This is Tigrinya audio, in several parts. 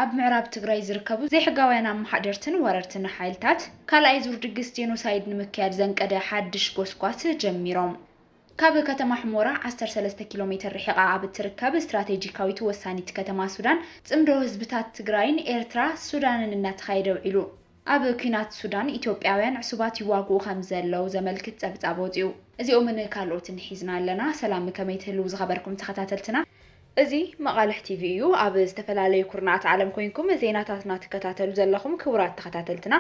ኣብ ምዕራብ ትግራይ ዝርከቡ ዘይሕጋውያን ኣመሓደርትን ወረርትን ሓይልታት ካልኣይ ዙር ድግስ ጄኖሳይድ ንምክያድ ዘንቀደ ሓድሽ ጎስጓስ ጀሚሮም። ካብ ከተማ ሕሞራ ዓሰርተ ሰለስተ ኪሎ ሜትር ርሒቓ ኣብ እትርከብ ስትራቴጂካዊት ወሳኒት ከተማ ሱዳን፣ ጽምዶ ህዝብታት ትግራይን ኤርትራ ሱዳንን እናተኻየደ ውዒሉ። ኣብ ኲናት ሱዳን ኢትዮጵያውያን ዕሱባት ይዋግኡ ከም ዘለዉ ዘመልክት ጸብጻብ ወጺኡ። እዚኦምን ካልኦትን ሒዝና ኣለና። ሰላም፣ ከመይ ትህልዉ ዝኸበርኩም ተኸታተልትና? እዚ መቓልሕ ቲቪ እዩ። ኣብ ዝተፈላለዩ ኩርናዓት ዓለም ኮይንኩም ዜናታትና ትከታተሉ ዘለኹም ክቡራት ተኸታተልትና፣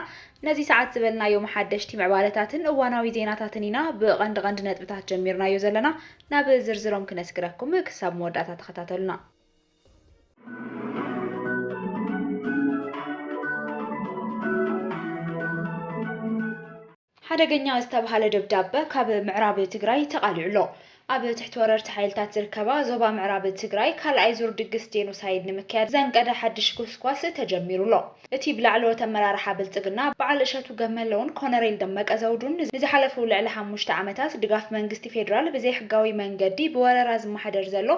ነዚ ሰዓት ዝበልናዮም ሓደሽቲ ምዕባለታትን እዋናዊ ዜናታትን ኢና ብቐንዲ ቀንዲ ነጥብታት ጀሚርናዮ ዘለና። ናብ ዝርዝሮም ክነስግረኩም፣ ክሳብ መወዳእታ ተኸታተሉና። ሓደገኛ ዝተብሃለ ደብዳበ ካብ ምዕራብ ትግራይ ተቓሊዑ ኣሎ። ኣብ ትሕቲ ወረርቲ ሓይልታት ዝርከባ ዞባ ምዕራብ ትግራይ ካልኣይ ዙር ድግስ ጄኖሳይድ ንምክያድ ዘንቀደ ሓድሽ ጎስጓስ ተጀሚሩ ኣሎ። እቲ ብላዕለዎት ኣመራርሓ ብልጽግና በዓል እሸቱ ገመለውን ኮነሬል ደመቀ ዘውዱን ንዝሓለፉ ልዕሊ ሓሙሽተ ዓመታት ድጋፍ መንግስቲ ፌዴራል ብዘይሕጋዊ መንገዲ ብወረራ ዝመሓደር ዘሎ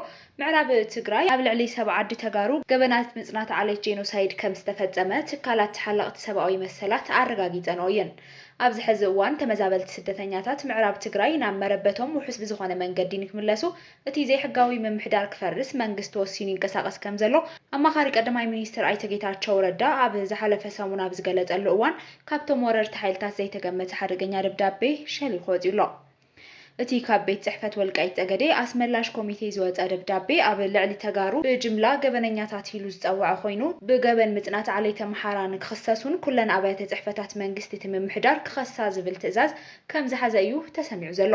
ምዕራብ ትግራይ ኣብ ልዕሊ ሰብ ዓዲ ተጋሩ ገበናት ምጽናት ዓሌት ጄኖሳይድ ከም ዝተፈጸመ ትካላት ተሓለቕቲ ሰብኣዊ መሰላት ኣረጋጊጸንኦ እየን። ኣብዚ ሕዚ እዋን ተመዛበልቲ ስደተኛታት ምዕራብ ትግራይ ናብ መረበቶም ውሑስ ብዝኾነ መንገዲ ንክምለሱ እቲ ዘይሕጋዊ ምምሕዳር ክፈርስ መንግስቲ ወሲኑ ይንቀሳቐስ ከም ዘሎ ኣማኻሪ ቀዳማይ ሚኒስትር ኣይተ ጌታቸው ረዳ ኣብ ዝሓለፈ ሰሙን ኣብ ዝገለጸሉ እዋን ካብቶም ወረርቲ ሓይልታት ዘይተገመተ ሓደገኛ ደብዳቤ ሸሊኹ ወጺኡ ኣሎ። እቲ ካብ ቤት ጽሕፈት ወልቃይት ጸገዴ ኣስመላሽ ኮሚቴ ዝወጸ ደብዳቤ ኣብ ልዕሊ ተጋሩ ብጅምላ ገበነኛታት ኢሉ ዝጸውዐ ኮይኑ ብገበን ምጽናት ዓሌት ኣምሓራ ንክኽሰሱን ኩለን ኣብያተ ጽሕፈታት መንግስቲ እቲ ምምሕዳር ክኸሳ ዝብል ትእዛዝ ከም ዝሓዘ እዩ ተሰሚዑ ዘሎ።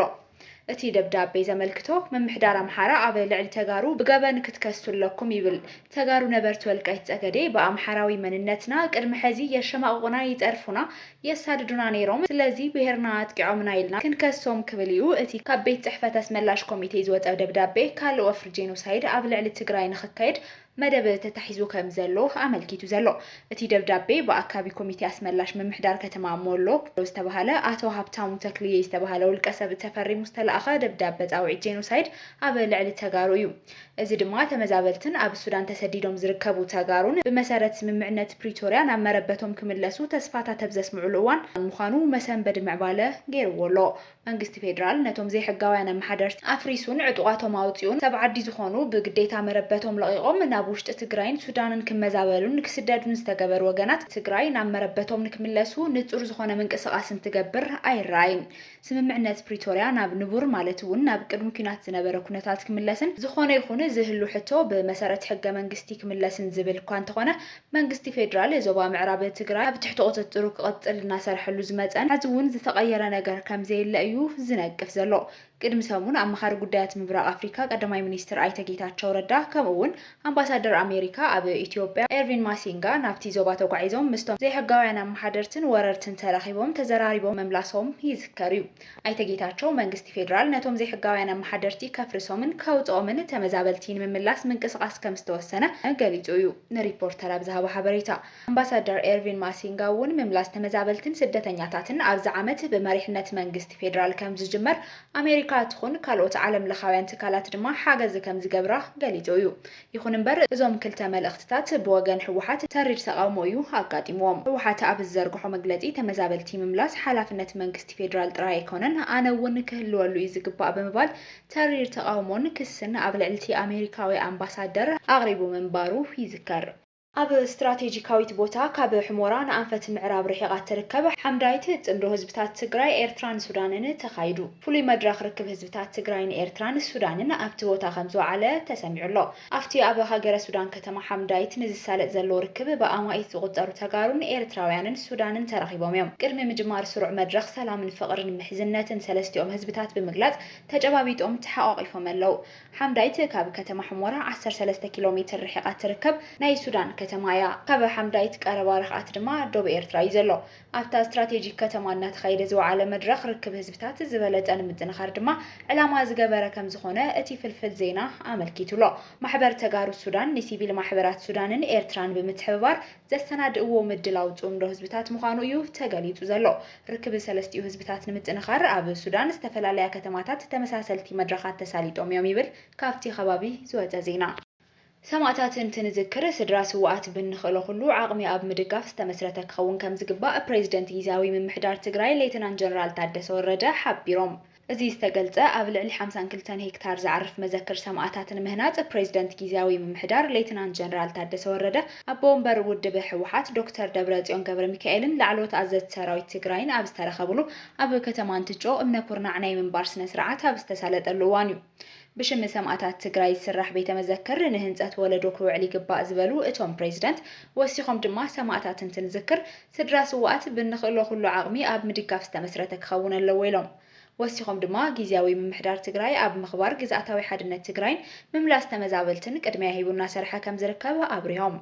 እቲ ደብዳቤ ዘመልክቶ፣ ምምሕዳር ኣምሓራ ኣብ ልዕሊ ተጋሩ ብገበን ክትከሱ ኣለኩም ይብል። ተጋሩ ነበርቲ ወልቃይት ጸገዴ ብኣምሓራዊ መንነትና ቅድሚ ሕዚ የሸማቕቑና፣ ይጸርፉና፣ የሳድዱና ነይሮም። ስለዚ ብሄርና ኣጥቂዖምና ኢልና ክንከሶም ክብል እዩ እቲ ካብ ቤት ጽሕፈት ኣስመላሽ ኮሚቴ ዝወጸ ደብዳቤ ካልእ ወፍሪ ጄኖሳይድ ኣብ ልዕሊ ትግራይ ንኽካየድ መደብ ተታሒዙ ከም ዘሎ ኣመልኪቱ ዘሎ። እቲ ደብዳቤ ብኣካቢ ኮሚቴ ኣስመላሽ ምምሕዳር ከተማ ሞሎ ዝተባህለ ኣቶ ሃብታሙ ተክልዬ ዝተባህለ ውልቀ ሰብ ተፈሪሙ ዝተላእኸ ደብዳበ ጻውዒት ጄኖሳይድ ኣብ ልዕሊ ተጋሩ እዩ። እዚ ድማ ተመዛበልትን ኣብ ሱዳን ተሰዲዶም ዝርከቡ ተጋሩን ብመሰረት ስምምዕነት ፕሪቶርያ ናብ መረበቶም ክምለሱ ተስፋታት ኣብ ዘስምዑሉ እዋን ምዃኑ መሰንበዲ ምዕባለ ገይርዎ ኣሎ። መንግስቲ ፌዴራል ነቶም ዘይሕጋውያን ኣመሓደርቲ ኣፍሪሱን ዕጡቓቶም ኣውፂኡን ሰብ ዓዲ ዝኾኑ ብግዴታ መረበቶም ለቒቖም ናብ ውሽጢ ትግራይን ሱዳንን ክመዛበሉን ክስደዱን ዝተገበሩ ወገናት ትግራይ ናብ መረበቶም ንክምለሱ ንፁር ዝኾነ ምንቅስቓስ እንትገብር ኣይረኣይን። ስምምዕነት ፕሪቶርያ ናብ ንቡር ማለት እውን ናብ ቅድሚ ኲናት ዝነበረ ኩነታት ክምለስን ዝኾነ ይኹን ዝህሉ ሕቶ ብመሰረት ሕገ መንግስቲ ክምለስን ዝብል እኳ እንተኾነ መንግስቲ ፌዴራል ዞባ ምዕራብ ትግራይ ኣብ ትሕቲ ቁፅፅሩ ክቕፅል እናሰርሐሉ ዝመፀን ሕዚ እውን ዝተቐየረ ነገር ከም ዘየለ እዩ ዝነቅፍ ዘሎ። ቅድሚ ሰሙን ኣማኻሪ ጉዳያት ምብራቕ ኣፍሪካ ቀዳማይ ሚኒስትር ኣይተ ጌታቸው ረዳ ከምኡ እውን ኣምባሳደር ኣሜሪካ ኣብ ኢትዮጵያ ኤርቪን ማሲንጋ ናብቲ ዞባ ተጓዒዞም ምስቶም ዘይሕጋውያን ኣመሓደርትን ወረርትን ተራኺቦም ተዘራሪቦም መምላሶም ይዝከር እዩ። ኣይተ ጌታቸው መንግስቲ ፌዴራል ነቶም ዘይሕጋውያን ኣመሓደርቲ ከፍርሶምን ከውፅኦምን ተመዛበልቲ ንምምላስ ምንቅስቓስ ከም ዝተወሰነ ገሊፁ እዩ። ንሪፖርተር ኣብ ዝሃቦ ሓበሬታ ኣምባሳደር ኤርቪን ማሲንጋ እውን ምምላስ ተመዛበልትን ስደተኛታትን ኣብዚ ዓመት ብመሪሕነት መንግስቲ ፌዴራል ከም ዝጅመር ኣሜሪካ ትኹን ካልኦት ዓለም ለኻውያን ትካላት ድማ ሓገዝ ከም ዝገብራ ገሊፁ እዩ። ይኹን እምበር እዞም ክልተ መልእኽትታት ብወገን ህወሓት ተሪር ተቓውሞ እዩ ኣጋጢምዎም። ህወሓት ኣብ ዝዘርግሖ መግለፂ ተመዛበልቲ ምምላስ ሓላፍነት መንግስቲ ፌዴራል ጥራይ ኣይኮነን፣ ኣነ እውን ክህልወሉ እዩ ዝግባእ ብምባል ተሪር ተቓውሞን ክስን ኣብ ልዕሊ እቲ ኣሜሪካዊ ኣምባሳደር ኣቕሪቡ ምንባሩ ይዝከር። ኣብ ስትራቴጂካዊት ቦታ ካብ ሕሞራ ንኣንፈት ምዕራብ ርሒቓ እትርከብ ሓምዳይት ጽምዶ ህዝብታት ትግራይ፣ ኤርትራን ሱዳንን ተኻይዱ። ፍሉይ መድረኽ ርክብ ህዝብታት ትግራይን ኤርትራን ሱዳንን ኣብቲ ቦታ ከም ዝወዓለ ተሰሚዑ ኣሎ። ኣብቲ ኣብ ሃገረ ሱዳን ከተማ ሓምዳይት ንዝሳለጥ ዘሎ ርክብ ብኣማኢት ዝቑጸሩ ተጋሩን ኤርትራውያንን ሱዳንን ተረኺቦም እዮም። ቅድሚ ምጅማር ስሩዕ መድረኽ ሰላምን ፍቕርን ምሕዝነትን ሰለስቲኦም ህዝብታት ብምግላጽ ተጨባቢጦም ተሓቋቒፎም ኣለዉ። ሓምዳይት ካብ ከተማ ሕሞራ ዓሰርተ ሰለስተ ኪሎ ሜትር ርሒቓ ትርከብ ናይ ሱዳን ከተማ እያ። ካብ ሓምዳይት ቀረባ ርሕቐት ድማ ዶብ ኤርትራ እዩ ዘሎ። ኣብታ ስትራቴጂክ ከተማ እናተኻየደ ዝወዓለ መድረኽ ርክብ ህዝብታት ዝበለጸ ንምጥንኻር ድማ ዕላማ ዝገበረ ከም ዝኾነ እቲ ፍልፍል ዜና ኣመልኪቱ ኣሎ። ማሕበር ተጋሩ ሱዳን ንሲቪል ማሕበራት ሱዳንን ኤርትራን ብምትሕብባር ዘሰናድእዎ ምድላው ጽምዶ ህዝብታት ምዃኑ እዩ ተገሊጹ ዘሎ። ርክብ ሰለስቲኡ ህዝብታት ንምጥንኻር ኣብ ሱዳን ዝተፈላለያ ከተማታት ተመሳሰልቲ መድረኻት ተሳሊጦም እዮም ይብል ካብቲ ከባቢ ዝወጸ ዜና። ሰማእታት እንትንዝክር፣ ስድራ ስውኣት ብንኽእሎ ኩሉ ዓቕሚ ኣብ ምድጋፍ ዝተመስረተ ክኸውን ከም ዝግባእ ፕሬዚደንት ጊዜያዊ ምምሕዳር ትግራይ ሌተናንት ጀነራል ታደሰ ወረደ ሓቢሮም። እዚ ዝተገልጸ፣ ኣብ ልዕሊ ሓምሳን ክልተን ሄክታር ዝዓርፍ መዘክር ሰማእታት ንምህናጽ ፕሬዚደንት ጊዜያዊ ምምሕዳር ሌተናንት ጀነራል ታደሰ ወረደ፣ ኣቦ ወንበር ውድብ ህወሓት ዶክተር ደብረጽዮን ገብረሚካኤልን ላዕለዎት ኣዘዝቲ ሰራዊት ትግራይን ኣብ ዝተረኸብሉ፣ ኣብ ከተማ እንትጮ እምነ ኩርናዕ ናይ ምንባር ስነ ስርዓት ኣብ ዝተሳለጠሉ እዋን እዩ። ብሽም ሰማእታት ትግራይ ዝስራሕ ቤተ መዘክር ንህንፀት ወለዶ ክውዕል ይግባእ ዝበሉ እቶም ፕሬዚደንት፣ ወሲኾም ድማ ሰማእታት እንትንዝክር፣ ስድራ ስውኣት ብንኽእሎ ኩሉ ዓቕሚ ኣብ ምድጋፍ ዝተመስረተ ክኸውን ኣለዎ ኢሎም። ወሲኾም ድማ፣ ጊዜያዊ ምምሕዳር ትግራይ ኣብ ምኽባር ግዝኣታዊ ሓድነት ትግራይን ምምላስ ተመዛበልትን ቅድሚያ ሂቡ እናሰርሐ ከም ዝርከብ ኣብሪሆም።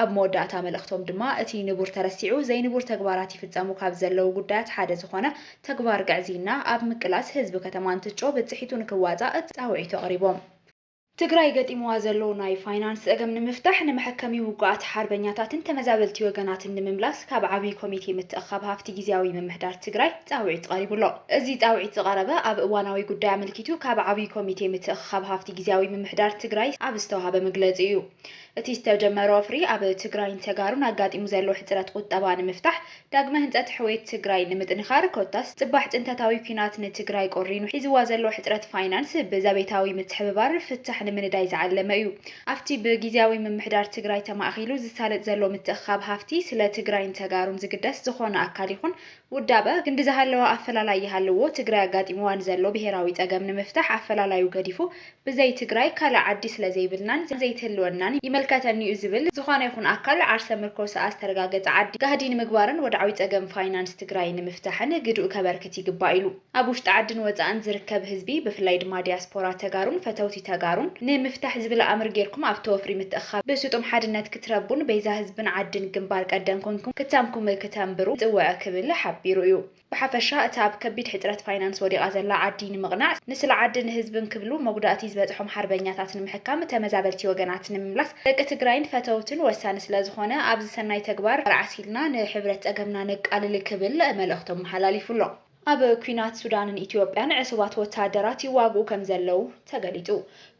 ኣብ መወዳእታ መልእኽቶም ድማ፣ እቲ ንቡር ተረሲዑ ዘይንቡር ተግባራት ይፍጸሙ ካብ ዘለዉ ጉዳያት ሓደ ዝኾነ ተግባር ግዕዝይና ኣብ ምቅላስ ህዝቢ ከተማ እንትጮ ብፅሒቱ ንክዋፃእ ፃውዒት ኣቕሪቦም። ትግራይ ገጢምዋ ዘሎ ናይ ፋይናንስ ፀገም ንምፍታሕ ንመሐከሚ ውጉኣት ሓርበኛታትን ተመዛበልቲ ወገናትን ንምምላስ ካብ ዓብዪ ኮሚቴ ምትእኽኻብ ሃፍቲ ጊዜያዊ ምምሕዳር ትግራይ ፃውዒት ቀሪቡ ኣሎ። እዚ ፃውዒት ዝቐረበ ኣብ እዋናዊ ጉዳይ ኣመልኪቱ ካብ ዓብዪ ኮሚቴ ምትእኽኻብ ሃፍቲ ጊዜያዊ ምምሕዳር ትግራይ ኣብ ዝተዋሃበ መግለፂ እዩ። እቲ ዝተጀመረ ወፍሪ ኣብ ትግራይን ተጋሩን ኣጋጢሙ ዘሎ ሕፅረት ቁጠባ ንምፍታሕ፣ ዳግመ ህንፀት ሕውየት ትግራይ ንምጥንኻር፣ ኮታስ ፅባሕ ፅንተታዊ ኲናት ንትግራይ ቆሪኑ ሒዝዋ ዘሎ ሕፅረት ፋይናንስ ብዘቤታዊ ምትሕብባር ፍታሕ ንምንዳይ ዝዓለመ እዩ። ኣብቲ ብጊዜያዊ ምምሕዳር ትግራይ ተማእኺሉ ዝሳለጥ ዘሎ ምትእኽኻብ ሃፍቲ፣ ስለ ትግራይን ተጋሩን ዝግደስ ዝኾነ ኣካል ይኹን ውዳበ ክንዲ ዝሃለወ ኣፈላላይ ይሃልዎ፣ ትግራይ ኣጋጢምዋ ንዘሎ ብሄራዊ ፀገም ንምፍታሕ ኣፈላላዩ ገዲፉ፣ ብዘይ ትግራይ ካልእ ዓዲ ስለ ዘይብልናን ዘይትህልወናን ይምልከተኒ እዩ ዝብል ዝኾነ ይኹን ኣካል ዓርሰ ምርኮስኣ ዝተረጋገፀ ዓዲ ጋህዲ ንምግባርን ወድዓዊ ፀገም ፋይናንስ ትግራይ ንምፍታሕን ግድኡ ከበርክት ይግባእ ኢሉ። ኣብ ውሽጢ ዓድን ወፃእን ዝርከብ ህዝቢ ብፍላይ ድማ ዲያስፖራ ተጋሩን ፈተውቲ ተጋሩን ንምፍታሕ ዝብል ኣምር ጌርኩም ኣብቲ ወፍሪ ምትእኽኻብ ብስጡም ሓድነት ክትረቡን ቤዛ ህዝብን ዓድን ግንባር ቀደም ኮንኩም ክታምኩም ክተንብሩ ይፅውዕ ክብል ሓቢሩ እዩ። ብሓፈሻ፣ እታ ኣብ ከቢድ ሕጽረት ፋይናንስ ወዲቓ ዘላ ዓዲ ንምቕናዕ፣ ንስለ ዓድን ህዝብን ክብሉ መጉዳእቲ ዝበጽሖም ሓርበኛታት ንምሕካም፣ ተመዛበልቲ ወገናት ንምምላስ፣ ደቂ ትግራይን ፈተውትን ወሳኒ ስለ ዝኾነ፣ ኣብዚ ሰናይ ተግባር ዓሲልና ንሕብረት ጸገምና ነቃልል ክብል መልእኽቶም መሓላሊፉ ኣሎ። ኣብ ኲናት ሱዳንን ኢትዮጵያን ዕሱባት ወተሃደራት ይዋግኡ ከም ዘለዉ ተገሊጹ።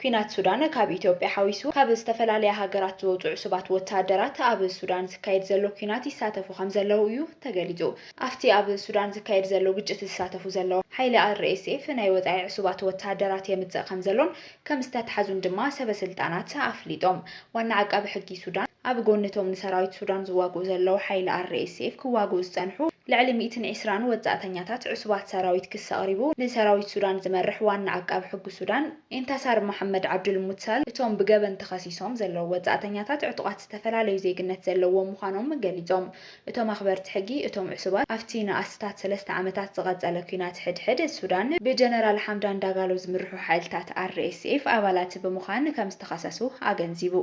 ኲናት ሱዳን ካብ ኢትዮጵያ ሓዊሱ ካብ ዝተፈላለያ ሃገራት ዝወጹ ዕሱባት ወተሃደራት ኣብ ሱዳን ዝካየድ ዘሎ ኲናት ይሳተፉ ከም ዘለዉ እዩ ተገሊጹ። ኣብቲ ኣብ ሱዳን ዝካየድ ዘሎ ግጭት ዝሳተፉ ዘለዉ ሓይሊ ኣር ኤስ ኤፍ ናይ ወጻኢ ዕሱባት ወተሃደራት የምጽእ ከም ዘሎን ከም ዝተትሓዙን ድማ ሰበ ስልጣናት ኣፍሊጦም። ዋና ዓቃቢ ሕጊ ሱዳን ኣብ ጎኒ እቶም ንሰራዊት ሱዳን ዝዋግኡ ዘለዉ ሓይሊ ኣር ኤስ ኤፍ ክዋግኡ ዝጸንሑ ልዕሊ ሚእትን ዕስራን ወጻእተኛታት ዕሱባት ሰራዊት ክስ ኣቕሪቡ፣ ንሰራዊት ሱዳን ዝመርሕ ዋና ዓቃቢ ሕጊ ሱዳን ኢንታሳር መሓመድ ዓብዱል ሙትሳል፣ እቶም ብገበን ተኸሲሶም ዘለዉ ወጻእተኛታት ዕጡቓት ዝተፈላለዩ ዜግነት ዘለዎም ምዃኖም ገሊጾም። እቶም ኣኽበርቲ ሕጊ፣ እቶም ዕሱባት ኣብቲ ንኣስታት ሰለስተ ዓመታት ዝቐጸለ ኲናት ሕድሕድ ሱዳን ብጀነራል ሓምዳን ዳጋሎ ዝምርሑ ሓይልታት ኣር ኤስ ኤፍ ኣባላት ብምዃን ከም ዝተኸሰሱ ኣገንዚቡ።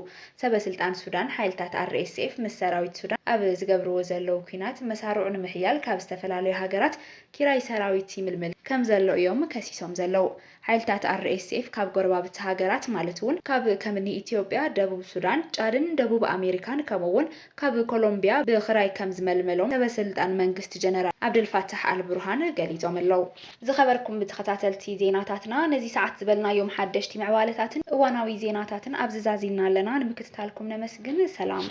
ሰበ ስልጣን ሱዳን፣ ሓይልታት ኣር ኤስ ኤፍ ምስ ሰራዊት ሱዳን ኣብ ዝገብርዎ ዘለዉ ኲናት መሳርዑ ንምሕያል ካብ ዝተፈላለዩ ሃገራት ኪራይ ሰራዊት ይምልምል ከም ዘሎ እዮም ከሲሶም ዘለዉ። ሓይልታት ኣር ኤስ ኤፍ ካብ ጎረባብቲ ሃገራት ማለት እውን ካብ ከምኒ ኢትዮጵያ፣ ደቡብ ሱዳን፣ ጫድን ደቡብ ኣሜሪካን ከምኡ እውን ካብ ኮሎምቢያ ብኽራይ ከም ዝመልመሎም ሰበ ስልጣን መንግስቲ ጀነራል ዓብደልፋታሕ ኣል ቡርሃን ገሊጾም ኣለዉ። ዝኸበርኩም ተኸታተልቲ ዜናታትና፣ ነዚ ሰዓት ዝበልናዮም ሓደሽቲ ምዕባለታትን እዋናዊ ዜናታትን ኣብዚ ዛዚምና ኣለና። ንምክትታልኩም ነመስግን። ሰላም።